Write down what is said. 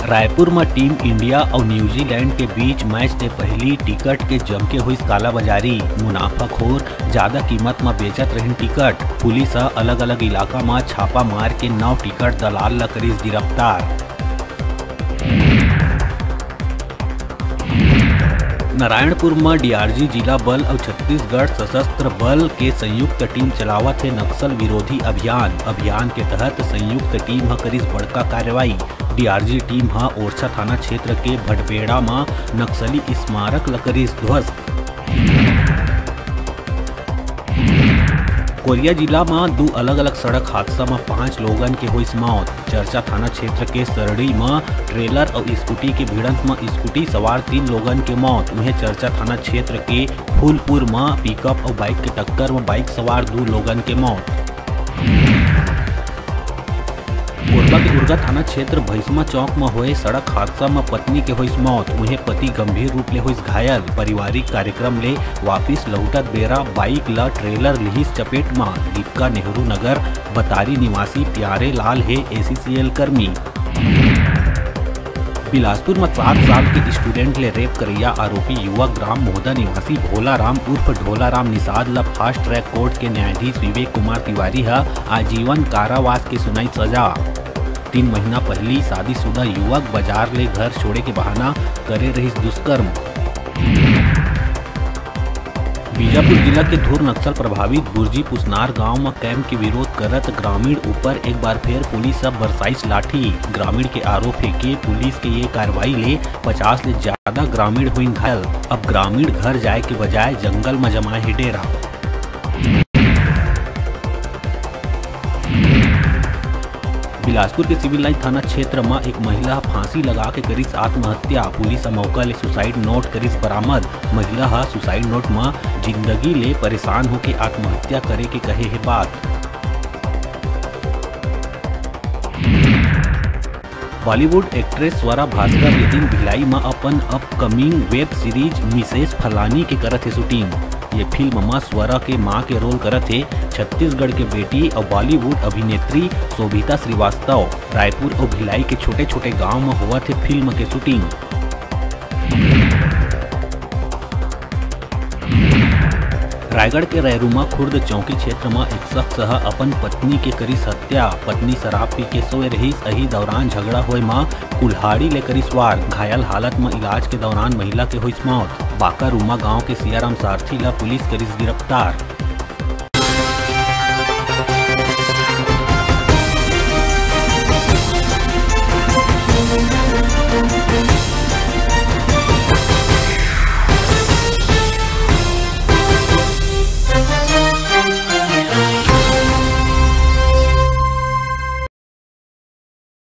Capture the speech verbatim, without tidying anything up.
रायपुर म team India अउ New Zealand के बीच मैच ले पहिली टिकट के जमके होइस कालाबाजारी। मुनाफाखोर जादा कीमत म बेचत रहिन टिकट। पुलिस ह अलग-अलग इलाका म छापा मार के नौ टिकट दलाल ल करिस गिरफ्तार। नारायणपुर म डीआरजी जिला बल अउ छत्तीसगढ़ सशस्त्र बल के संयुक्त टीम चलावत हे नक्सल विरोधी अभियान। अभियान के तहत संयुक्त टीम ह करिस बड़का कार्रवाई। डीआरजी टीम ह ओरछा थाना क्षेत्र के भटबेड़ा म नक्सली स्मारक ल करिस ध्वस्त। कोरिया जिला म दू अलग-अलग सड़क हादसा म पांच लोगन के होइस मौत। चरचा थाना क्षेत्र के सरड़ी म ट्रेलर अउ स्कूटी के भिड़ंत म स्कूटी सवार तीन लोगन के मौत। उहें, चरचा थाना क्षेत्र के फूलपुर म पिकअप अउ बाइक के टक्कर म बाइक सवार दू लोगन के मौत। कोरबा के उरगा थाना क्षेत्र भैसमा चौक म होए सड़क हादसा म पत्नी के होइस मौत, उहें पति गंभीर रूप ले होइस घायल। पारिवारिक कार्यक्रम ले वापिस लहुटत बेरा बाइक ल ट्रेलर लिहिस चपेट म। दीपका नेहरू नगर बतारी निवासी प्यारे लाल हे एसीसीएल कर्मी। बिलासपुर म सात साल के स्टूडेंट ले रेप करइया आरोपी युवक ग्राम मोहदा निवासी भोला राम उर्फ ढोला राम निषाद ल फास्ट ट्रैक कोर्ट के न्यायाधीश विवेक कुमार तिवारी ह आजीवन कारावास के सुनाई सजा। तीन महीना पहिली शादीशुदा युवक बाजार ले घर छोड़े के बहाना करे रहिस दुष्कर्म। बीजापुर जिला के धुर नक्सल प्रभावित बुर्जी पुसनार गांव म कैंप के विरोध करत ग्रामीण ऊपर एक बार फेर पुलिस ह बरसाइस लाठी। ग्रामीण के आरोप हे कि पुलिस के ये कार्रवाई ले पचास ले ज्यादा ग्रामीण होइन घायल। अब ग्रामीण घर जाए के बजाय जंगल म जमाए हे डेरा। बिलासपुर के सिविल लाइन थाना क्षेत्र म एक महिला ह फांसी लगा के करिस आत्महत्या। पुलिस ह मौका ले सुसाइड नोट करिस बरामद। महिला ह सुसाइड नोट म जिंदगी ले परेशान होके आत्महत्या करे के कहे हे बात। बॉलीवुड एक्ट्रेस स्वरा भास्कर ये दिन भिलाई म अपन अपकमिंग वेब सीरीज मिसेस फलानी के करत हे शूटिंग। ये फिल्म म स्वरा के मां के रोल करत हे छत्तीसगढ़ के बेटी अउ बॉलीवुड अभिनेत्री शोभिता श्रीवास्तव। रायपुर अउ भिलाई के छोटे-छोटे गांव म होवत हे फिल्म के शूटिंग। रायगढ़ के रैरूमा खुर्द चौकी क्षेत्र म एक शख्स ह अपन पत्नी के करिस हत्या। पत्नी शराब पी के सोए रहिस, एही दौरान झगड़ा होए म कुल्हाड़ी ले करिस वार। घायल हालत म इलाज के दौरान महिला के होइस मौत। बांकारूमा गांव के सियाराम सारथी ल पुलिस करिस गिरफ्तार।